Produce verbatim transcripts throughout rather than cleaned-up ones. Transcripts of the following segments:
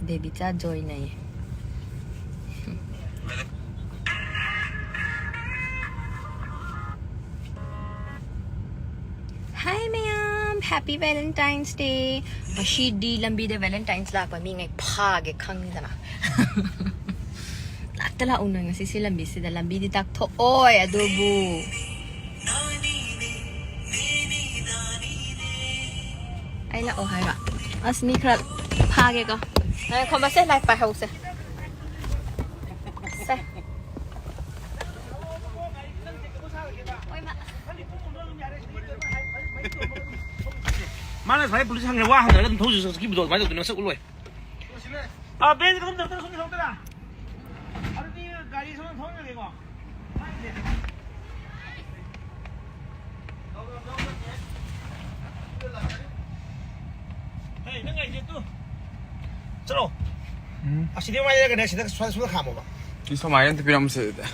ꯕꯦꯕꯤꯆꯥ ꯖꯣꯏꯅꯩ꯫ Hi ꯃꯌꯥꯝ, Happy Valentine's Day꯫ ꯉꯁꯤꯗꯤ ꯂꯝꯕꯤꯗ Valentine's ꯂꯥꯛꯄ ꯃꯤꯉꯩ ꯐꯥꯒꯦ ꯈꯪꯉꯤꯗꯅ꯫ ꯂꯥꯛꯇ ꯂꯥꯛꯎ ꯅꯣꯏ ꯉꯁꯤ ꯁꯤ ꯂꯝꯕꯤꯁꯤꯗ꯫ ꯂꯝꯕꯤꯗꯤ ꯇꯥꯛꯊꯣꯛꯑꯣꯏ ꯑꯗꯨꯕꯨ꯫ ꯑꯩ ꯂꯥꯛꯑꯣ ꯍꯥꯏꯕ꯫ ꯑꯁ ꯃꯤ ꯈꯔ ꯐꯥꯒꯦꯀꯣ꯫ ꯉꯥꯏꯈꯣ ꯃꯁꯦ ꯂꯥꯏ ꯄꯥꯏꯍꯧꯁꯦ꯫ ꯁꯦ꯫ ꯃꯥꯅ ꯉꯁꯥꯏ ꯄꯨꯂꯤꯁ ꯍꯪꯉꯦ, ꯋꯥ ꯍꯪꯗ꯭ꯔꯒ ꯑꯗꯨꯝ ꯊꯧꯖꯤꯜ ꯆꯠꯈꯤꯕꯗꯣ ꯑꯗꯨꯃꯥꯏꯅ ꯇꯧꯗꯣꯏꯅꯣ? ꯃꯁꯛ ꯎꯠꯂꯣꯏ꯫ ꯑꯥ, ꯕꯦꯟꯁ ꯑꯗꯨꯝ ꯅꯝꯇꯅ ꯁꯣꯝꯗ ꯊꯧꯗꯣꯏꯔꯥ? ꯑꯗꯨꯗꯤ ꯒꯥꯔꯤ ꯁꯣꯝꯗ ꯊꯧꯔꯒꯦꯀꯣ꯫ ꯍꯦ, ꯅꯪ ꯒꯥꯔꯤ ꯆꯦꯞꯇꯨ꯫ ꯆꯠꯂꯣ꯫ ꯎꯝ꯫ ꯑꯁꯤꯗꯤ ꯃꯥꯏ ꯂꯩꯔꯒꯅꯦ, ꯁꯤꯗ ꯁ꯭ꯋꯥꯏ, ꯁ꯭ꯋꯥꯏꯗ ꯈꯥꯝꯃꯣꯕ꯫ ꯁꯤ ꯁꯨꯃꯥꯏꯅ ꯑꯝꯇ ꯄꯤꯔꯝꯃꯨꯁꯦ ꯑꯗꯨꯗꯤ꯫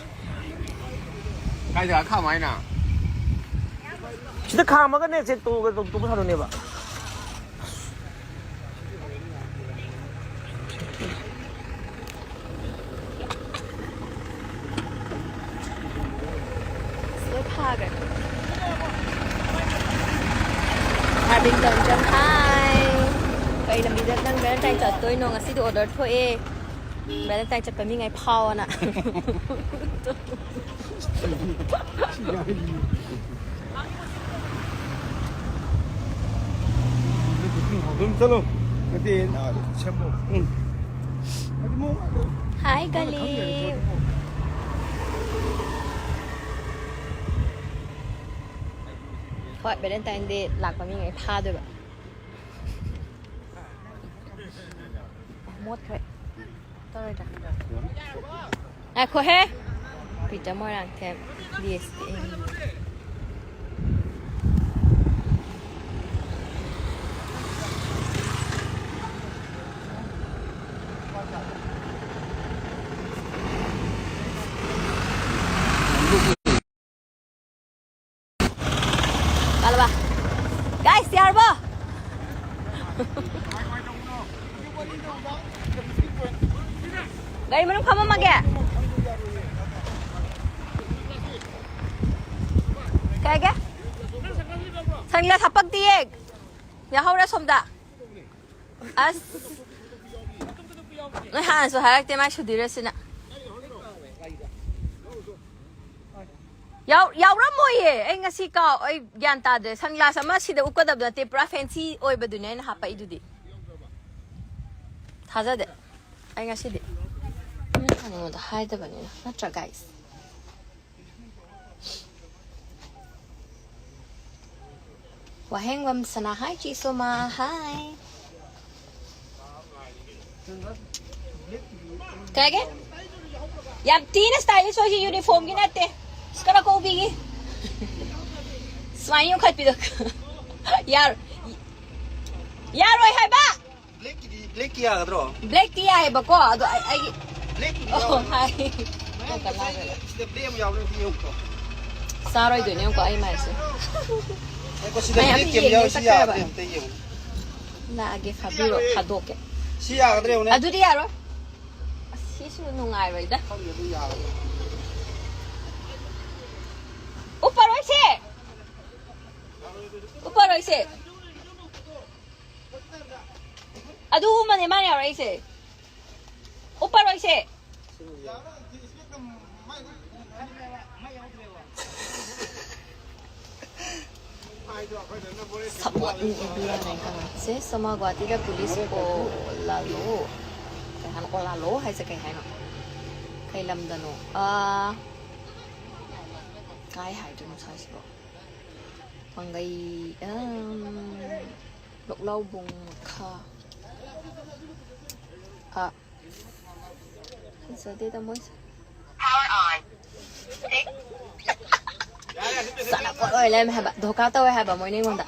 ꯀꯥꯏ ꯖꯒꯥ ꯈꯥꯝꯃꯣ ꯍꯥꯏꯅꯣ? ꯁꯤꯗ ꯈꯥꯝꯃꯒꯅꯦ, ꯆꯦ ꯇꯨ-, ꯇꯨ-, ꯇꯨꯕ ꯁꯥꯟꯅꯧꯅꯦꯕ꯫ ꯂꯣꯏ ꯐꯥꯈ꯭ꯔꯦ꯫ ꯑꯥꯔꯕꯤꯟꯗꯟ ꯆꯪ-, ꯍꯥꯏ꯫ ꯀꯩ ꯂꯝꯕꯤꯗ ꯅꯪ ꯚꯦꯂꯦꯟꯇꯥꯏꯟ ꯆꯠꯇꯣꯏꯅꯣ? ꯉꯁꯤꯗꯤ ꯑꯣꯔꯗꯔ ꯊꯣꯛꯑꯦ꯫ ꯚꯦꯂꯦꯟꯇꯥꯏꯟ ꯆꯠꯄ ꯃꯤꯉꯩ ꯐꯥꯎꯑꯣꯅ꯫ ꯑꯗꯨꯝ ꯆꯠꯂꯣ꯫ ꯅꯠꯇꯦ, ꯁꯦꯝꯃꯣ꯫ ꯎꯝ꯫ ꯍꯥꯏ ꯒꯂꯤ꯫ ꯍꯣꯏ, ꯚꯦꯂꯦꯟꯇꯥꯏꯟ ꯗꯦ ꯂꯥꯛꯄ ꯃꯤꯉꯩ ꯐꯥꯗꯣꯏꯕ꯫ ꯃꯣꯠꯈ꯭ꯔꯦ꯫ ꯇꯧꯔꯣꯏꯗ꯭ꯔꯥ? ꯉꯥꯏꯈꯣꯍꯦ! Peter Moirangthem, D S T A. ꯀꯥꯜꯂꯕ? Guys, ꯌꯥꯔꯕꯣ? ꯒꯥꯔꯤ ꯃꯅꯨꯡ ꯐꯝꯃꯝꯃꯒꯦ꯫ ꯀꯩꯒꯦ? ꯁꯟꯒ꯭ꯂꯥꯁ ꯍꯥꯄꯛꯇꯤꯌꯦ꯫ ꯌꯥꯍꯧꯔꯦ ꯁꯣꯝꯗ꯫ ꯑꯁ꯫ ꯅꯣꯏ ꯍꯥꯟꯅꯁꯨ ꯍꯥꯏꯔꯛꯇꯦ ꯃꯥꯏ ꯁꯨꯗꯤꯔꯁꯤꯅ꯫ ꯌꯥꯎ-, ꯌꯥꯎꯔꯝꯃꯣꯏꯌꯦ꯫ ꯑꯩ ꯉꯁꯤ ꯀꯥꯎ-, ꯑꯩ ꯒ꯭ꯌꯥꯟ ꯇꯥꯗ꯭ꯔꯦ꯫ ꯁꯟꯒ꯭ꯂꯥꯁ ꯑꯃ ꯁꯤꯗ ꯎꯞꯀꯗꯕ ꯅꯠꯇꯦ, ꯄꯨꯔꯥ ꯐꯦꯟꯁꯤ ꯑꯣꯏꯕꯗꯨꯅꯦ ꯑꯩꯅ ꯍꯥꯞꯄꯛꯏꯗꯨꯗꯤ꯫ ꯊꯥꯖꯗꯦ꯫ ꯑꯩ ꯉꯁꯤꯗꯤ ꯅꯉꯣꯟꯗ ꯍꯥꯏꯗꯕꯅꯤꯅ, ꯅꯠꯇ꯭ꯔꯥ, ꯒꯥꯏꯁ? ꯋꯥꯍꯦꯡꯕꯝ ꯁꯅꯥ, ꯍꯥꯏ, ꯆꯦ ꯁꯣꯃꯥ, ꯍꯥꯏ꯫ ꯀꯩꯒꯤ? ꯌꯥꯝ ꯊꯤꯅ stylish ꯑꯣꯏꯁꯤ, uniformꯒꯤ ꯅꯠꯇꯦ꯫ ꯏꯁꯀꯔꯠ ꯑꯀꯧꯕꯤꯒꯤ꯫ ꯁꯨꯃꯥꯏꯅ ꯌꯣꯟꯈꯠꯄꯤꯗꯣ꯫ ꯌꯥꯔꯣꯏ꯫ ꯌꯥꯔꯣꯏ ꯍꯥꯏꯕ! Blackꯀꯤꯗꯤ, blackꯀꯤ ꯌꯥꯒꯗ꯭ꯔꯣ? Blackꯇꯤ ꯌꯥꯏꯑꯕꯀꯣ, ꯑꯗꯣ ꯑꯩ, ꯑꯩꯒꯤ blackꯄꯨꯗꯤ ꯑꯣ, ꯌꯥꯎꯔꯦ꯫ ꯍꯥꯏ꯫ ꯃꯌꯥꯝ ꯉꯁꯥꯏꯒꯤ ꯁꯤꯗ black ꯑꯃ ꯌꯥꯎꯕꯅꯦ, ꯑꯝꯇ ꯌꯦꯡꯉꯨꯀꯣ꯫ ꯆꯥꯔꯣꯏꯗꯣꯏꯅꯦ, ꯌꯦꯡꯉꯨꯀꯣ, ꯑꯩ ꯃꯥꯏꯁꯦ꯫ ꯉꯥꯏꯈꯣ, ꯁꯤꯗ ꯃꯌꯥꯝ blackꯀꯤ ꯑꯃ ꯌꯦꯡꯉꯦ ꯌꯥꯎꯔꯤ, ꯁꯤ ꯆꯠꯈ꯭ꯔꯦꯕ꯫ ꯌꯥꯒꯗ꯭ꯔꯥ ꯌꯦꯡꯉꯨ, ꯑꯝꯇ ꯌꯦꯡꯉꯨ꯫ ꯂꯥꯛꯑꯒꯦ, ꯐꯥꯕꯤꯔꯣ, ꯐꯥꯗꯣꯛꯀꯦ꯫ ꯁꯤ ꯌꯥꯒꯗ꯭ꯔꯥ ꯌꯦꯡꯉꯨꯅꯦ꯫ ꯑꯗꯨꯗꯤ ꯌꯥꯔꯣꯏ꯫ ꯑꯁ, ꯁꯤꯁꯨ ꯅꯨꯡꯉꯥꯏꯔꯣꯏꯗ꯫ ꯈꯪꯗꯦ, ꯑꯗꯨ ꯌꯥꯒꯗ꯭ꯔꯥ꯫ ꯎꯞꯄꯔꯣꯏꯁꯦ꯫ ꯎꯞꯄꯔꯣꯏꯁꯦ꯫ ꯑꯗꯨꯒꯨꯝꯕꯅꯦ ꯃꯥꯅ ꯌꯥꯎꯔꯛꯏꯁꯦ꯫ ꯎꯞꯄꯔꯣꯏꯁꯦ꯫ Support in India ꯅ ꯀꯅꯥ? ꯁꯦ, ꯁꯣꯃꯥ, ꯒꯨꯍꯥꯇꯤꯗ police ꯑꯣꯂꯥꯂꯣ꯫ ꯀꯩ ꯍꯥꯏꯅꯣ? ꯑꯣꯂꯥꯂꯣ ꯍꯥꯏꯁꯦ ꯀꯩ ꯍꯥꯏꯅꯣ? ꯀꯩ ꯂꯝꯗꯅꯣ? ꯑꯥ, ꯀꯥꯏ ꯍꯥꯏꯗꯣꯏꯅꯣ ꯁ꯭ꯋꯥꯏꯁꯤꯕꯣ? ꯄꯥꯡꯒꯩ, ꯑꯝ, ꯂꯣꯛꯂꯥꯎꯕꯨꯡ ꯃꯈꯥ꯫ ꯑꯥ, ꯐꯖꯗꯦꯗ ꯃꯣꯏꯁꯦ꯫ ꯆꯥꯅ ꯄꯣꯠ ꯑꯣꯏ ꯂꯩꯔꯝꯃꯦ ꯍꯥꯏꯕ꯫ ꯙꯣꯀꯥ ꯇꯧꯋꯦ ꯍꯥꯏꯕ ꯃꯣꯏꯅ ꯑꯩꯉꯣꯟꯗ꯫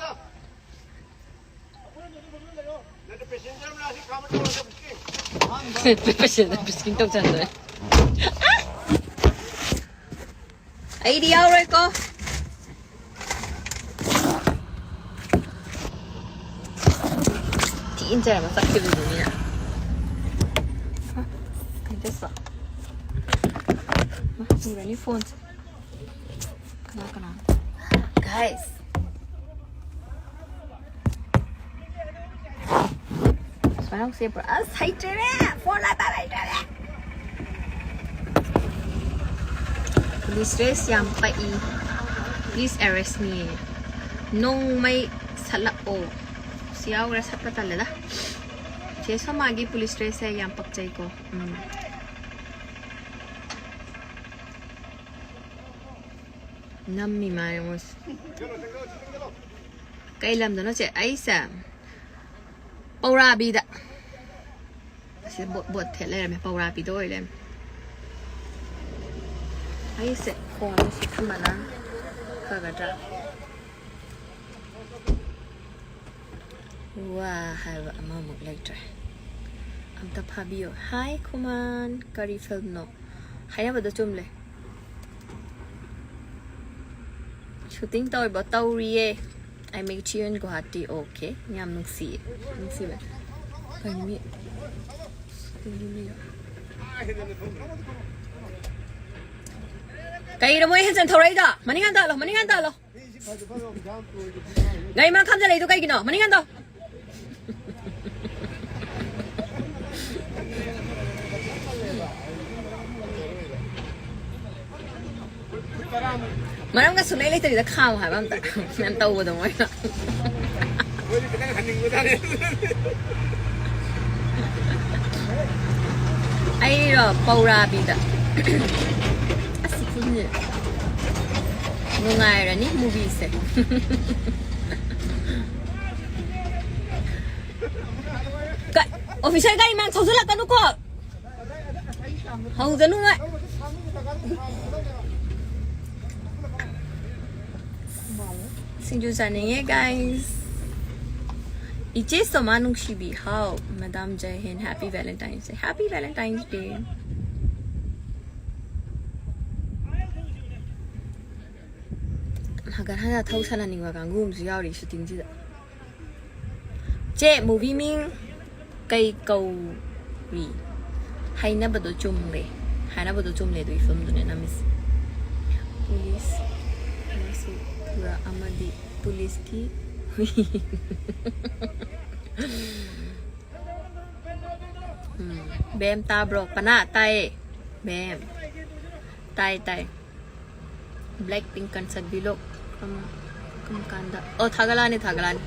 Passenger ꯄꯤꯁꯤꯡ ꯇꯧꯁꯟꯗꯣꯏ꯫ ꯑꯩꯗꯤ ꯌꯥꯎꯔꯣꯏꯀꯣ꯫ ꯊꯤ ꯏꯟꯖꯔꯝꯃ ꯆꯠꯈꯤꯕꯗꯨꯅꯤꯅ꯫ ꯁꯤꯁꯣ꯫ ꯃꯥ ꯄꯨꯔꯅꯤ ꯐꯣꯟꯁꯦ꯫ ꯀꯅꯥ ꯀꯅꯥ? Guys꯫ ꯁꯨꯃꯥꯏꯅ ꯑꯃꯨꯛ ꯁꯦꯝꯕ꯭ꯔꯣ? ꯑꯁ, ꯍꯩꯇ꯭ꯔꯦꯅꯦ! ꯐꯣꯟ ꯂꯥꯛꯄ ꯍꯩꯇ꯭ꯔꯦꯅꯦ! Police dress ꯌꯥꯝ ꯄꯛꯏ꯫ Please arrest me꯫ ꯅꯣꯡꯃꯩ ꯁꯠꯂꯛꯑꯣ꯫ ꯁꯤ ꯌꯥꯎꯈ꯭ꯔꯦ, ꯁꯠꯄ ꯇꯜꯂꯦꯗ꯫ ꯆꯦ ꯁꯣꯃꯥꯒꯤ police dress ꯁꯦ ꯌꯥꯝ ꯄꯛꯆꯩꯀꯣ꯫ ꯎꯝ꯫ ꯅꯝꯃꯤ ꯃꯥ ꯌꯦꯡꯉꯣꯁꯦ꯫ ꯀꯩ ꯂꯝꯗꯅꯣ ꯆꯦ? ꯑꯩꯁꯦ ꯄꯧꯔꯥꯕꯤꯗ꯫ ꯑꯁꯤꯗ ꯕꯣꯠ, ꯕꯣꯠ ꯊꯦꯠ ꯂꯩꯔꯝꯃꯦ꯫ ꯄꯧꯔꯥꯕꯤꯗ ꯑꯣꯏ ꯂꯩꯔꯝꯃꯦ꯫ ꯑꯩꯁꯦ ꯈꯣꯡꯁꯦ ꯊꯝꯕꯅ ꯐꯒꯗ꯭ꯔꯥ? ꯋꯥ ꯍꯥꯏꯕ ꯑꯃꯃꯨꯛ ꯂꯩꯇ꯭ꯔꯦ꯫ ꯑꯝꯇ ꯐꯥꯕꯤꯌꯣ꯫ ꯍꯥꯏ ꯈꯨꯃꯟ, ꯀꯔꯤ film ꯅꯣ? ꯍꯥꯏꯅꯕꯗꯣ ꯆꯨꯝꯂꯦ꯫ Shooting ꯇꯧꯔꯤꯕꯣ? ꯇꯧꯔꯤꯌꯦ꯫ I met you in Guwahati꯫ Okay꯫ ꯌꯥꯝ ꯅꯨꯡꯁꯤꯌꯦ꯫ ꯅꯨꯡꯁꯤꯕ꯫ ꯀꯩꯅꯣ ꯃꯤ, ꯀꯩꯅꯣ ꯃꯤꯔꯣ? ꯀꯩꯅꯣ ꯃꯣꯏ ꯍꯦꯟꯖꯟ ꯊꯧꯔꯛꯏꯗꯣ? ꯃꯅꯤꯡ ꯍꯟ ꯇꯥꯍꯜꯂꯣ, ꯃꯅꯤꯡ ꯍꯟ ꯇꯥꯍꯜꯂꯣ꯫ ꯒꯥꯔꯤ ꯃꯥꯡ ꯈꯥꯝꯖꯜꯂꯛꯏꯗꯣ ꯀꯩꯒꯤꯅꯣ? ꯃꯅꯤꯡ ꯍꯟꯗꯣ꯫ ꯃꯔꯝꯒ ꯁꯨꯡꯂꯩ ꯂꯩꯇꯕꯤꯗ ꯈꯥꯝꯃꯣ ꯍꯥꯏꯕ ꯑꯝꯇ꯫ ꯌꯥꯝ ꯇꯧꯕꯗꯣ ꯃꯣꯏꯅ꯫ ꯑꯩꯔꯣ? ꯄꯧꯔꯥꯕꯤꯗ꯫ ꯑꯁ, ꯈꯨꯟꯁꯦ ꯅꯨꯡꯉꯥꯏꯔꯅꯤ movie ꯁꯦ꯫ ꯀ-, officer ꯒꯥꯔꯤ ꯃꯥꯡ ꯊꯧꯖꯤꯜꯂꯛꯀꯅꯨꯀꯣ꯫ ꯍꯧꯖꯅꯨ ꯅꯣꯏ꯫ ꯁꯤꯡꯖꯨ ꯆꯥꯅꯤꯡꯉꯦ, guys꯫ ꯏꯆꯦ ꯁꯣꯃꯥ ꯅꯨꯡꯁꯤꯕꯤ꯫ ꯍꯥꯎ꯫ Madam ꯖꯩ ꯍꯤꯟ꯫ Happy Valentine's Day꯫ Happy Valentine's Day꯫ ꯍꯟꯒꯠ ꯍꯟꯗ ꯊꯧ ꯁꯥꯟꯅꯅꯤꯡꯕ ꯀꯥꯡꯕꯨ ꯑꯃꯁꯨ ꯌꯥꯎꯔꯤ shooting ꯁꯤꯗ꯫ ꯆꯦ, movie ꯃꯤꯡ ꯀꯩ ꯀꯧꯔꯤ? ꯍꯥꯏꯅꯕꯗꯣ ꯆꯨꯝꯂꯦ꯫ ꯍꯥꯏꯅꯕꯗꯣ ꯆꯨꯝꯂꯦ ꯑꯗꯨꯒꯤ ꯐꯤꯂꯝꯗꯨꯅꯦ ꯅꯝꯃꯤꯁꯦ꯫ ꯄꯨꯂꯤꯁ ꯑꯃꯁꯨ ꯄꯨꯔꯛ ꯑꯃꯗꯤ ꯄꯨꯂꯤꯁꯀꯤ ꯍꯨꯏ꯫ ꯎꯝ꯫ ꯕꯦꯝ ꯇꯥꯕ꯭ꯔꯣ? ꯄꯅꯥ ꯇꯥꯏꯌꯦ꯫ ꯕꯦꯝ꯫ ꯇꯥꯏ ꯇꯥꯏ꯫ ꯕ꯭ꯂꯦꯛ ꯄꯤꯡ ꯀꯟꯁꯔꯠ ꯕꯤꯂꯣꯛ ꯀꯔꯝ ꯀꯔꯝ ꯀꯥꯟꯗ? ꯑꯣ, ꯊꯥꯒꯠꯂꯛꯑꯅꯤ, ꯊꯥꯒꯠꯂꯛꯑꯅꯤ꯫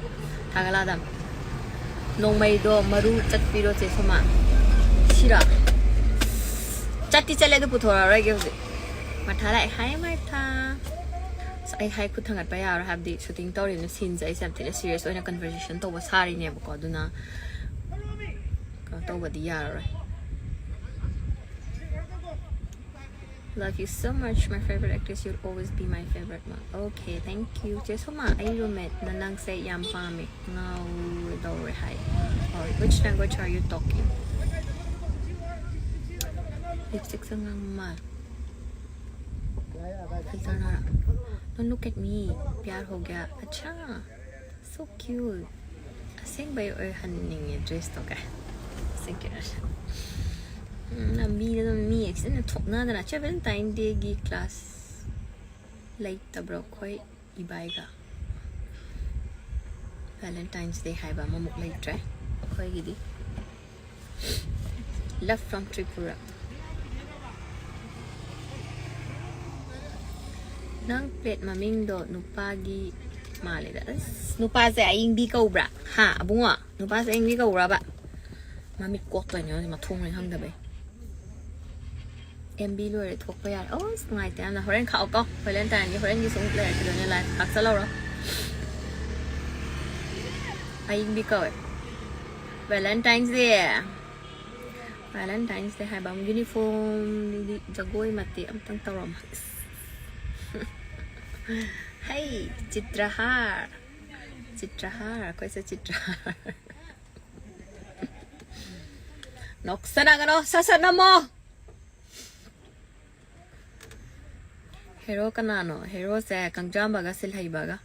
ꯊꯥꯒꯠꯂꯛꯑꯗꯝ꯫ ꯅꯣꯡꯃꯩꯗꯣ ꯃꯔꯨ ꯆꯠꯄꯤꯔꯣ ꯆꯦ ꯁꯣꯃꯥ꯫ ꯁꯤꯔꯣ? ꯆꯠꯇꯤ ꯆꯠꯂꯦ ꯑꯗꯨ ꯄꯨꯊꯣꯔꯛꯑꯔꯣꯏꯒꯦ ꯍꯧꯖꯤꯛ꯫ ꯃꯊꯥ ꯂꯥꯛꯑꯦ꯫ ꯍꯥꯏ ꯃꯊꯥ꯫ ꯑꯁ, ꯑꯩ ꯍꯥꯏ ꯈꯨꯠ ꯊꯥꯡꯒꯠꯄ ꯌꯥꯔꯣꯏ ꯍꯥꯏꯕꯗꯤ ꯁꯨꯇꯤꯡ ꯇꯧꯔꯤꯕꯅꯤꯅ ꯁꯤꯟꯁꯦ ꯑꯩꯁꯦ ꯌꯥꯝ ꯊꯤꯅ ꯁꯤꯔꯤꯌꯁ ꯑꯣꯏꯅ ꯀꯟꯚꯔꯁꯦꯁꯟ ꯇꯧꯕ ꯁꯥꯔꯤꯅꯦꯕꯀꯣ꯫ ꯑꯗꯨꯅ ꯀꯩꯅꯣ ꯇꯧꯕꯗꯤ ꯌꯥꯔꯔꯣꯏ꯫ Love you so much, my favorite actress. You'll always be my favorite one. Okay, thank you. ꯆꯦ ꯁꯣꯃꯥ, ꯑꯩ ꯔꯨꯝꯃꯦꯠꯅ ꯅꯪꯁꯦ ꯌꯥꯝ ꯄꯥꯝꯃꯦ꯫ ꯉꯥꯎꯗꯧꯔꯦ ꯍꯥꯏ꯫ Or which language are you talking? Lipstick ꯁꯪ ꯉꯥꯡꯕ ꯃꯥꯜꯂꯦ꯫ Filter ꯅꯔꯥ? Don't look at me. प्यार हो गया. अच्छा. So cute. ꯑꯁꯦꯡꯕꯩ ꯑꯣꯏꯍꯟꯅꯤꯡꯉꯦ ꯗ꯭ꯔꯦꯁꯇꯣ ꯀꯥꯏ꯫ ꯑꯁꯦꯡꯀꯤ ꯅꯠꯇꯦ꯫ ꯎꯝ, ꯂꯝꯕꯤꯗ ꯑꯗꯨꯝ ꯃꯤ ꯑꯦꯛꯁꯤꯗꯦꯟ ꯊꯣꯛꯅꯗꯅ꯫ ꯆꯦ ꯚꯦꯂꯦꯟꯇꯥꯏꯟ ꯗꯦꯒꯤ ꯀ꯭ꯂꯥꯁ ꯂꯩꯇꯕ꯭ꯔꯣ ꯑꯩꯈꯣꯏ ꯏꯕꯥꯏꯒ? ꯚꯦꯂꯦꯟꯇꯥꯏꯟꯁ ꯗꯦ ꯍꯥꯏꯕ ꯑꯃꯃꯨꯛ ꯂꯩꯇ꯭ꯔꯦ ꯑꯩꯈꯣꯏꯒꯤꯗꯤ꯫ Love from Tripura. ꯅꯪ ꯄ꯭ꯂꯦꯠ ꯃꯃꯤꯡꯗꯣ ꯅꯨꯄꯥꯒꯤ ꯃꯥꯜꯂꯦꯗ꯫ ꯑꯁ, ꯅꯨꯄꯥꯁꯦ ꯑꯌꯤꯡꯕꯤ ꯀꯧꯕ꯭ꯔꯥ? ꯍꯥ, ꯑꯕꯨꯡꯉꯣ? ꯅꯨꯄꯥꯁꯦ ꯑꯌꯤꯡꯕꯤ ꯀꯧꯕ꯭ꯔꯕ? ꯃꯃꯤꯠ ꯀꯣꯠꯇꯣꯏꯅꯦ ꯍꯧꯖꯤꯛ, ꯃꯊꯣꯡ ꯃꯔꯤ ꯈꯪꯗꯕꯩ꯫ ꯑꯦꯝ ꯕꯤ ꯂꯣꯏꯔꯦ, ꯊꯣꯛꯄ ꯌꯥꯔꯦ꯫ ꯑꯁ, ꯅꯨꯡꯉꯥꯏꯇꯦ ꯌꯥꯝꯅ꯫ ꯍꯣꯔꯦꯟ ꯈꯥꯛꯑꯣ ꯀꯣ꯫ ꯚꯦꯂꯦꯟꯇꯥꯏꯟꯒꯤ ꯍꯣꯔꯦꯟꯒꯤꯁꯨ ꯑꯃꯨꯛ ꯂꯩꯔꯛꯈꯤꯗꯣꯏꯅꯦ ꯂꯥꯏꯐ꯫ ꯈꯥꯛꯆꯜꯍꯧꯔꯣ꯫ ꯑꯌꯤꯡꯕꯤ ꯀꯧꯋꯦ꯫ ꯚꯦꯂꯦꯟꯇꯥꯏꯟꯁ ꯗꯦ꯫ ꯚꯦꯂꯦꯟꯇꯥꯏꯟꯁ ꯗꯦ ꯍꯥꯏꯕ ꯑꯃ ꯌꯨꯅꯤꯐꯣꯔꯝꯗꯤ ꯖꯒꯣꯏ ꯃꯇꯦꯛ ꯑꯝꯇꯪ ꯇꯧꯔꯝꯃꯣ꯫ ꯍꯩ, ꯆꯤꯇ꯭ꯔꯍꯥꯔ꯫ ꯆꯤꯇ꯭ꯔꯍꯥꯔ, ꯑꯩꯈꯣꯏꯁꯦ ꯆꯤꯇ꯭ꯔꯍꯥꯔ꯫ ꯅꯣꯛꯁꯟꯅꯒꯅꯣ, ꯁꯠ ꯁꯠ ꯅꯝꯃꯣ꯫ ꯍꯦꯔꯣ ꯀꯅꯥꯅꯣ? ꯍꯦꯔꯣꯁꯦ ꯀꯪꯖꯥꯝꯕꯒ ꯁꯤꯜꯍꯩꯕꯒ꯫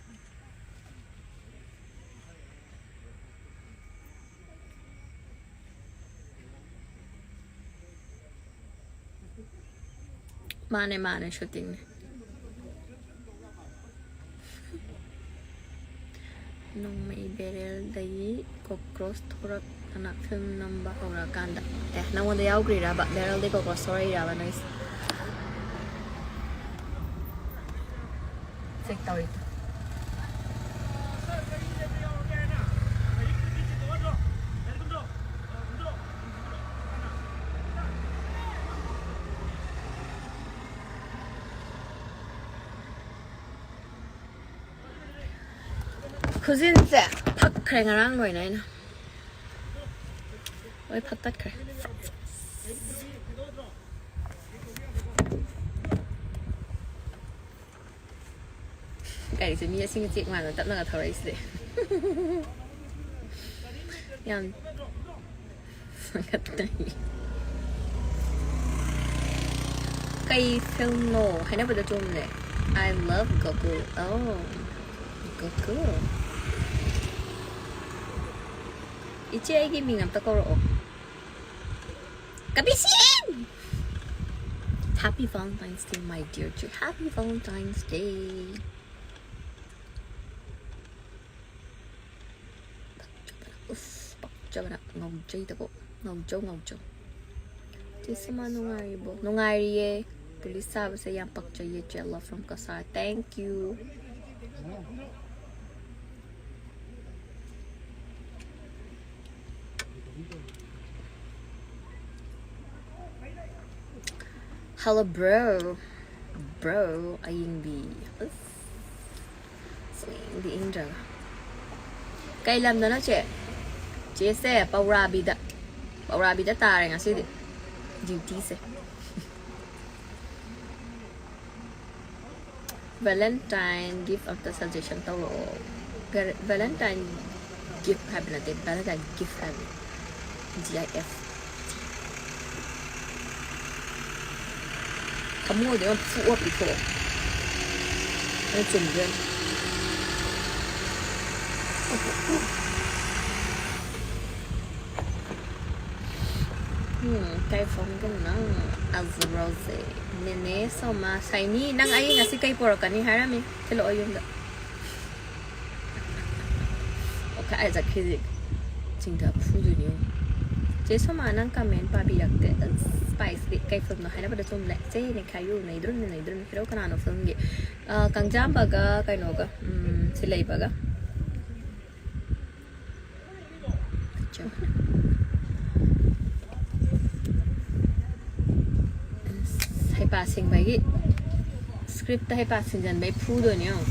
ꯃꯥꯅꯦ, ꯃꯥꯅꯦ, ꯁꯨꯇꯤꯡꯅꯦ꯫ ꯅꯣꯡꯃꯩ ꯕꯦꯔꯦꯜꯗꯒꯤ ꯀꯣꯀ꯭ꯔꯣꯁ ꯊꯣꯔꯛꯇꯅ ꯐꯤꯂꯝ ꯅꯝꯕ ꯍꯧꯔꯛꯑꯀꯥꯟꯗ꯫ ꯑꯦ, ꯅꯪꯉꯣꯟꯗ ꯌꯥꯎꯈ꯭ꯔꯤꯔꯕ? ꯕꯦꯔꯦꯜꯗꯒꯤ ꯀꯣꯀ꯭ꯔꯣꯁ ꯊꯣꯔꯛꯏꯔꯕ ꯅꯣꯏꯁꯦ? ꯆꯦꯛ ꯇꯧꯔꯤ꯫ ꯈꯨꯖꯤꯟꯁꯦ ꯐꯛꯈ꯭ꯔꯦ ꯉꯔꯥꯡ ꯂꯣꯏꯅ ꯑꯩꯅ꯫ ꯂꯣꯏ ꯐꯛꯇꯠꯈ꯭ꯔꯦ꯫ ꯒꯥꯔꯤꯁꯦ ꯃꯤ ꯑꯁꯤꯡ ꯑꯆꯦꯛ ꯃꯥꯟꯕ ꯇꯞꯅꯒ ꯊꯧꯔꯛꯏꯁꯤꯗꯤ꯫ ꯌꯥꯝ ꯁꯪꯒꯠꯅꯩ꯫ ꯀꯩ ꯐꯤꯂꯝꯅꯣ? ꯍꯥꯏꯅꯕꯗ ꯆꯨꯝꯂꯦ꯫ I love Goku. Oh, Goku. ꯏꯆꯦ, ꯑꯩꯒꯤ ꯃꯤꯡ ꯑꯝꯇ ꯀꯧꯔꯛꯑꯣ꯫ ꯀꯕꯤꯁꯤꯟ! Happy Valentine's Day, my dear G. Happy Valentine's Day. ꯎꯐ, ꯄꯛꯆꯕꯅ ꯉꯥꯎꯖꯩꯗꯀꯣ꯫ ꯉꯥꯎꯖꯧ, ꯉꯥꯎꯖꯧ꯫ ꯆꯦ ꯁꯣꯃꯥ ꯅꯨꯡꯉꯥꯏꯔꯤꯕꯣ? ꯅꯨꯡꯉꯥꯏꯔꯤꯌꯦ꯫ ꯄꯨꯂꯤꯁ ꯁꯥꯕꯁꯦ ꯌꯥꯝ ꯄꯛꯆꯩꯌꯦ, ꯆꯦ꯫ Love from Cachar. Thank you. Hello, bro. Bro, ꯑꯌꯤꯡꯕꯤ꯫ ꯑꯁ, ꯁꯨꯡꯏꯪꯗꯤ ꯏꯪꯗ꯭ꯔꯒ꯫ ꯀꯩ ꯂꯝꯗꯅꯣ, ꯆꯦ? ꯆꯦꯁꯦ ꯄꯧꯔꯥꯕꯤꯗ, ꯄꯧꯔꯥꯕꯤꯗ ꯇꯥꯔꯦ ꯉꯁꯤꯗꯤ duty ꯁꯦ꯫ Valentine gift ꯑꯝꯇ suggestion ꯇꯧꯔꯛꯑꯣ꯫ Val-, Valentine gift ꯍꯥꯏꯕ ꯅꯠꯇꯦ, Valentine gift ꯍꯥꯏꯕꯅꯤ꯫ G I F꯫ ꯊꯃꯣꯏꯗ ꯌꯥꯝ ꯐꯨꯑ ꯄꯤꯊꯣꯛꯑꯣ꯫ ꯑꯗꯨ ꯆꯨꯝꯗꯣꯏꯅꯤ꯫ Hmm, ꯀꯩ ꯐꯣꯟꯒꯤꯅꯣ? As Rose. ꯅꯦꯅꯦ ꯁꯣꯃꯥ, ꯁꯥꯏꯅꯤ, ꯅꯪ ꯑꯩ ꯉꯁꯤ ꯀꯩ ꯄꯣꯔꯛꯀꯅꯤ ꯍꯥꯏꯔꯝꯃꯤ? ꯊꯤꯜꯂꯛꯑꯣ ꯌꯨꯝꯗ꯫ ꯑꯣ, ꯀꯥꯏ ꯆꯠꯈ꯭ꯔꯤꯁꯤ? ꯆꯤꯡꯗ ꯐꯨꯗꯣꯏꯅꯤ ꯌꯦꯡꯉꯨ꯫ ꯆꯦ ꯁꯣꯃꯥ, ꯅꯪ ꯀꯃꯦꯟ ꯄꯥꯕꯤꯔꯛꯇꯦ꯫ ꯑꯁ, ꯄꯥꯏꯁꯤꯗꯤ ꯀꯩ ꯐꯤꯂꯝꯅꯣ ꯍꯥꯏꯅꯕꯗ ꯆꯨꯝꯂꯦ꯫ ꯆꯦ ꯅꯦꯈꯥꯏꯌꯨ, ꯅꯩꯗ꯭ꯔꯨꯝꯅꯦ, ꯅꯩꯗ꯭ꯔꯨꯝꯅꯦ꯫ ꯍꯦꯔꯣ ꯀꯅꯥꯅꯣ ꯐꯤꯂꯝꯒꯤ? ꯑ, ꯀꯪꯖꯥꯝꯕꯒ ꯀꯩꯅꯣꯒ, ꯎꯝ, ꯁꯤꯂꯩꯕꯒ꯫ ꯍꯩꯄꯥ ꯁꯤꯡꯕꯒꯤ, script ꯇ ꯍꯩꯄꯥ ꯁꯤꯡꯖꯟꯕꯩ ꯐꯨꯗꯣꯏꯅꯦ ꯌꯦꯡꯉꯣ꯫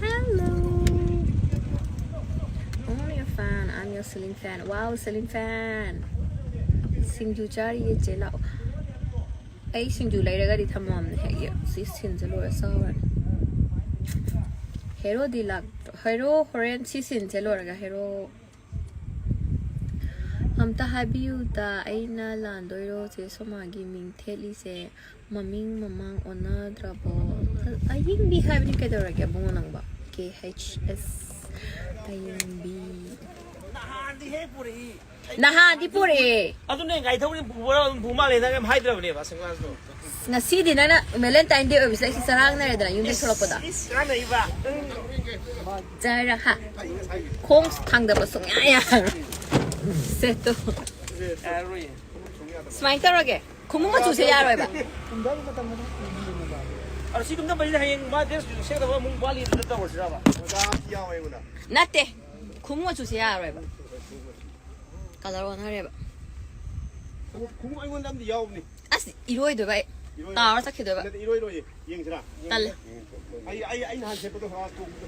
Hello. I'm your fan, I'm your ceiling fan. Wow, ceiling fan. ꯁꯤꯡꯖꯨ ꯆꯥꯔꯤꯌꯦ ꯆꯦ, ꯂꯥꯛꯑꯣ꯫ ꯑꯩ ꯁꯤꯡꯖꯨ ꯂꯩꯔꯒꯗꯤ ꯊꯝꯃꯝꯅꯦ ꯍꯦꯛ ꯁꯤ ꯁꯤꯟꯁꯦ ꯂꯣꯏꯔ ꯆꯥꯎꯔꯅꯤ꯫ ꯍꯦꯔꯣꯗꯤ ꯂꯥꯛꯇ꯭ꯔꯣ? ꯍꯦꯔꯣ ꯍꯣꯔꯦꯟ ꯁꯤ ꯁꯤꯟꯁꯦ ꯂꯣꯏꯔꯒ ꯍꯦꯔꯣ ꯑꯝꯇ ꯍꯥꯏꯕꯤꯌꯨꯗ, ꯑꯩꯅ ꯂꯥꯟꯗꯣꯏꯔꯣ ꯆꯦ ꯁꯣꯃꯥꯒꯤ ꯃꯤꯡ ꯊꯦꯠꯂꯤꯁꯦ? ꯃꯃꯤꯡ ꯃꯃꯥꯡ ꯑꯣꯟꯅꯗ꯭ꯔꯕꯣ? ꯑꯌꯤꯡꯕꯤ ꯍꯥꯏꯕꯅꯤ ꯀꯩꯗꯧꯔꯒꯦ ꯑꯕꯨꯡꯉꯣ ꯅꯪꯕꯣ? K H S ꯑꯌꯤꯡꯕꯤ꯫ ꯅꯍꯥꯟꯗꯤ ꯍꯦꯛ ꯄꯨꯔꯛꯏ꯫ ꯅꯍꯥꯟꯗꯤ ꯄꯨꯔꯛꯑꯦ꯫ ꯑꯗꯨꯅꯦ ꯒꯥꯔꯤ ꯊꯧꯔꯤ ꯄꯨꯕ꯭ꯔꯥ ꯑꯗꯨꯝ ꯄꯨ ꯃꯥꯜꯂꯦ, ꯅꯪ ꯀꯩꯝ ꯍꯥꯏꯗ꯭ꯔꯕꯅꯦꯕ sunglass ꯇꯣ꯫ ꯉꯁꯤꯗꯤ ꯅꯪꯅ Valentine Day ꯑꯣꯏꯕꯁꯤꯗ ꯑꯩꯁꯦ ꯆꯔꯥꯡꯅꯔꯦꯗꯅ ꯌꯨꯝꯗꯒꯤ ꯊꯣꯛꯂꯛꯄꯗ꯫ ꯏꯁ, ꯆꯔꯥꯡꯅꯩꯕ꯫ ꯆꯔꯥ ꯍꯥ? ꯈꯣꯡ ꯊꯥꯡꯗꯕ ꯁꯨꯡꯌꯥ ꯌꯥꯔꯣꯏ꯫ ꯁꯦꯠꯇꯣ꯫ ꯌꯥꯔꯣꯏꯌꯦ꯫ ꯁꯨꯃꯥꯏꯅ ꯇꯧꯔꯒꯦ꯫ ꯈꯣꯡꯎꯞ ꯃꯆꯨꯁꯦ ꯌꯥꯔꯣꯏꯕ꯫ ꯑꯗꯣ ꯁꯤ ꯇꯨꯝꯊꯕꯁꯤꯗ ꯍꯌꯦꯡ ꯃꯥ dress ꯁꯦꯠꯀꯗꯕ ꯑꯃꯨꯛ ꯋꯥꯠꯂꯤ ꯑꯗꯨꯗ ꯇꯧꯔꯁꯤꯔꯕ? ꯅꯠꯇꯦ꯫ ꯈꯣꯡꯎꯞ ꯃꯆꯨꯁꯦ ꯌꯥꯔꯣꯏꯕ꯫ Colour ꯑꯣꯟꯅꯔꯦꯕ꯫ ꯈꯣꯡꯎꯞ, ꯈꯣꯡꯎꯞ ꯑꯩꯉꯣꯟꯗ ꯑꯝꯗꯤ ꯌꯥꯎꯕꯅꯤ꯫ ꯑꯁ, ꯏꯔꯣꯏꯗꯣꯏꯕ ꯑꯩ꯫ ꯏꯔꯣꯏ-, ꯇꯥꯔ ꯆꯠꯈꯤꯗꯣꯏꯕ꯫ ꯅꯠꯇꯦ, ꯏꯔꯣꯏ ꯏꯔꯣꯏꯌꯦ꯫ ꯌꯦꯡꯁꯤꯔꯥ? ꯇꯜꯂꯦ꯫ ꯑꯩ, ꯑꯩ, ꯑꯩ ꯅꯍꯥꯟ ꯁꯦꯠꯄꯗꯣ ꯍꯥ, ꯇꯣꯡꯕꯗꯣ꯫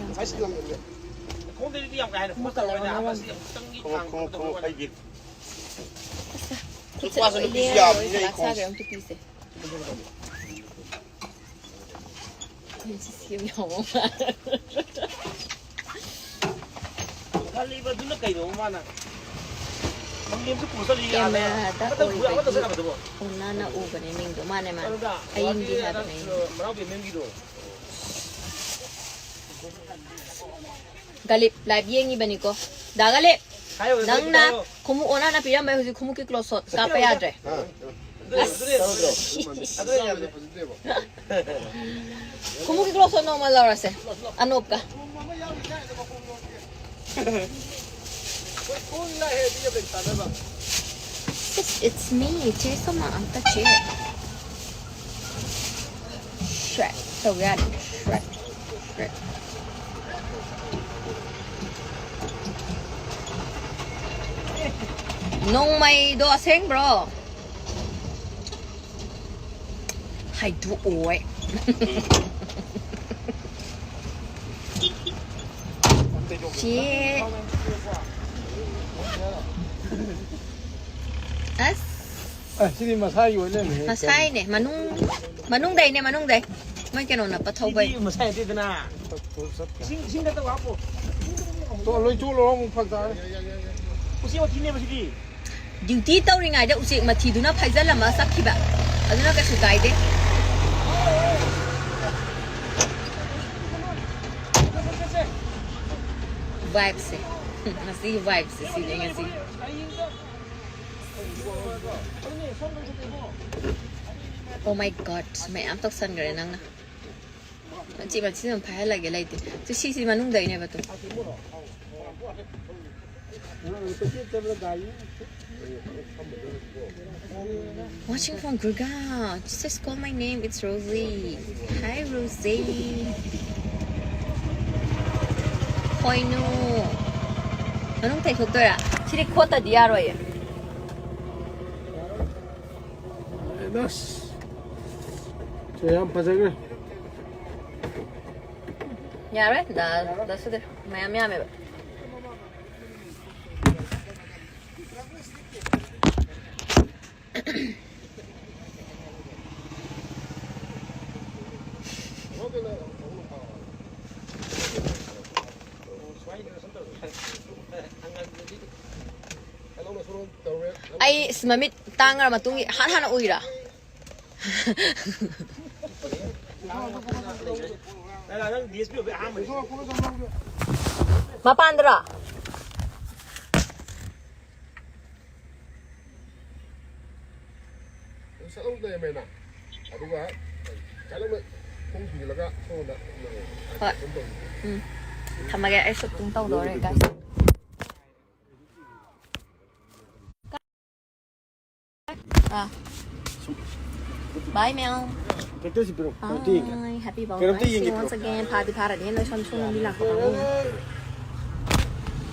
ꯉꯁꯥꯏ ꯁꯤꯠꯂꯝꯕꯅꯦ꯫ ꯈꯣꯡꯗꯗꯤ ꯌꯥꯝ ꯀꯥ ꯍꯦꯟꯅ force ꯇꯧꯔꯣꯏꯗ, ꯑꯃꯁꯤ ꯑꯃꯨꯛꯇꯪꯗꯤ ꯈꯣꯡꯎꯞ, ꯈꯣꯡꯎꯞ, ꯈꯣꯡꯎꯞ, ꯊꯥꯡꯕꯗ ꯑꯩꯒꯤ꯫ ꯈꯨꯠꯁꯦ ꯅꯨꯄꯥꯁꯨ ꯂꯣꯏ ꯅꯨꯄꯤꯁꯨ ꯂꯦꯡꯉꯒ ꯌꯥꯕꯅꯤꯅ ꯑꯩ ꯂꯣꯏ ꯈꯣꯡꯎꯞ꯫ ꯆꯥꯈ꯭ꯔꯦ, ꯑꯃꯨꯛ ꯇꯨꯄꯤꯁꯦ꯫ ꯁꯤ ꯁꯦꯝ ꯌꯥꯎꯕ ꯃꯥꯜꯂꯦ꯫ ꯈꯜꯂꯤꯕꯗꯨꯅ ꯀꯩꯅꯣ ꯃꯥꯅ? ꯃꯪꯂꯦꯝꯁꯨ ꯄꯨꯔ ꯆꯠꯂꯤ ꯑꯥꯗ꯫ Camera ꯗ ꯑꯃꯇ ꯄꯨꯔ-, ꯑꯃꯇ ꯑꯣꯏꯕꯒꯤ ꯆꯠꯅꯕꯗꯨꯕꯣ? ꯎꯅꯥꯅ ꯎꯕꯅꯦ ꯃꯤꯡꯗꯣ꯫ ꯃꯥꯅꯦ, ꯃꯥꯅꯦ꯫ ꯑꯗꯨꯗ ꯑꯌꯤꯡꯕꯤ ꯒꯨꯍꯥꯇꯤꯗ ꯍꯥꯏꯕꯅꯦ꯫ ꯃꯅꯥꯎ ꯄꯦꯃꯦꯟꯒꯤꯗꯣ꯫ ꯒꯥꯂꯤꯞ live ꯌꯦꯡꯉꯤꯕꯅꯤꯀꯣ꯫ ꯗꯥ ꯒꯥꯂꯤꯞ! ꯅꯪꯅ ꯈꯣꯡꯎꯞ ꯑꯣꯟꯅꯅ ꯄꯤꯔꯝꯕꯩ ꯍꯧꯖꯤꯛ ꯈꯣꯡꯎꯞꯀꯤ ꯀ꯭ꯂꯣꯁ ꯁꯣꯠ ꯀꯥꯞꯄ ꯌꯥꯗ꯭ꯔꯦ꯫ ꯑꯁ꯫ ꯈꯣꯡꯎꯞꯀꯤ ꯀ꯭ꯂꯣꯁ ꯁꯣꯠ ꯅꯣꯡꯃ ꯂꯧꯔꯁꯦ ꯑꯅꯣꯞꯀ꯫ It's, it's me, ꯆꯦ ꯁꯣꯃꯥ, ꯑꯝꯇ ꯆꯦ꯫ Shrek ꯇꯧꯕ ꯌꯥꯅꯤ꯫ Shrek, Shrek꯫ ꯅꯣꯡꯃꯩꯗꯣ ꯑꯁꯦꯡꯕ꯭ꯔꯣ? ꯍꯥꯏꯗꯣꯛꯑꯣꯏ꯫ ꯆꯦ꯫ ꯑꯁ꯫ ꯑꯦ, ꯁꯤꯗꯤ ꯃꯁꯥꯒꯤ ꯑꯣꯏ ꯂꯩꯔꯝꯃꯦꯍꯦ꯫ ꯃꯁꯥꯏꯅꯦ, ꯃꯅꯨꯡ, ꯃꯅꯨꯡꯗꯩꯅꯦ, ꯃꯅꯨꯡꯗꯩ꯫ ꯃꯣꯏ ꯀꯩꯅꯣ ꯅꯞꯄ ꯊꯧꯕꯩ꯫ ꯁꯤꯗꯤ ꯃꯁꯥꯏ ꯅꯠꯇꯦꯗꯅ꯫ ꯏꯁꯤꯡ, ꯏꯁꯤꯡꯗ ꯇꯧ ꯍꯥꯞꯄꯣ꯫ ꯇꯣ, ꯂꯣꯏ ꯆꯣꯠꯂꯣ, ꯑꯃꯨꯛ ꯐꯔꯛ ꯇꯥꯔꯦ꯫ ꯎꯆꯤ ꯋꯥꯊꯤꯅꯦꯕ ꯁꯤꯗꯤ꯫ ꯗ꯭ꯌꯨꯇꯤ ꯇꯧꯔꯤꯉꯩꯗ ꯎꯆꯦꯛ ꯃꯊꯤꯗꯨꯅ ꯐꯥꯏꯖꯜꯂꯝꯃ ꯆꯠꯈꯤꯕ, ꯑꯗꯨꯅ ꯀꯩꯁꯨ ꯀꯥꯏꯗꯦ꯫ ꯚꯥꯏꯕꯁꯦ꯫ ꯉꯁꯤꯒꯤ ꯚꯥꯏꯕꯁꯦ ꯁꯤꯅꯦ ꯉꯁꯤ꯫ Oh my God, ꯃꯌꯥꯝ ꯇꯧꯁꯟꯈ꯭ꯔꯦ ꯅꯪꯅ꯫ ꯃꯆꯤ ꯃꯆꯤ ꯑꯗꯨꯝ ꯐꯥꯏꯍꯜꯂꯒꯦ ꯂꯩꯇꯦ꯫ ꯁꯤ, ꯁꯤꯁꯤ ꯃꯅꯨꯡꯗꯩꯅꯦꯕ ꯑꯗꯨꯝ꯫ Watching from Gurgaon. Just call my name. It's Rosie. Hi, Rosie. ꯀꯩꯅꯣ꯫ ꯃꯅꯨꯡ ꯊꯩꯊꯣꯛꯇꯣꯏꯔꯥ? ꯁꯤꯗꯤ ꯈꯣꯠꯇꯗꯤ ꯌꯥꯔꯣꯏꯌꯦ꯫ ꯑꯁ꯫ ꯁꯦ, ꯌꯥꯝ ꯐꯖꯈ꯭ꯔꯦ꯫ ꯌꯥꯔꯣꯏ꯫ ꯗ-, ꯗꯁꯨꯗꯤ ꯃꯌꯥꯝ ꯌꯥꯝꯃꯦꯕ꯫ ꯑꯩ ꯏꯁ ꯃꯃꯤꯠ ꯇꯥꯡꯉ ꯃꯇꯨꯡꯒꯤ ꯍꯥꯟ ꯍꯥꯟꯅ ꯎꯏꯔꯥ? ꯃꯄꯥꯟꯗꯔꯣ? ꯁꯠ ꯂꯥꯎ ꯂꯩꯔꯝꯃꯦꯅ꯫ ꯑꯗꯨꯒ ꯆꯠꯂꯝꯃꯦ꯫ ꯈꯣꯡ ꯊꯤꯡꯖꯤꯜꯂꯒ ꯁꯣꯝꯗ ꯍꯣꯏ꯫ ꯎꯝ꯫ ꯊꯝꯃꯒꯦ, ꯑꯩ ꯁꯨꯇꯤꯡ ꯇꯧꯗꯣꯔꯦ, guys꯫ ꯑꯥ꯫ Bye, Mel. ꯀꯩꯅꯣꯝꯇ ꯄꯤꯔꯛꯑꯣ꯫ ꯀꯩꯅꯣꯝꯇ ꯌꯦꯡꯒꯦ꯫ Bye. Happy Valentine's Day once again. ꯐꯥꯗꯤ ꯐꯥꯔꯅꯤ, ꯅꯣꯏ ꯁꯣꯝ ꯁꯣꯝꯗꯤ ꯂꯥꯛꯄ ꯀꯥꯡꯕꯨ꯫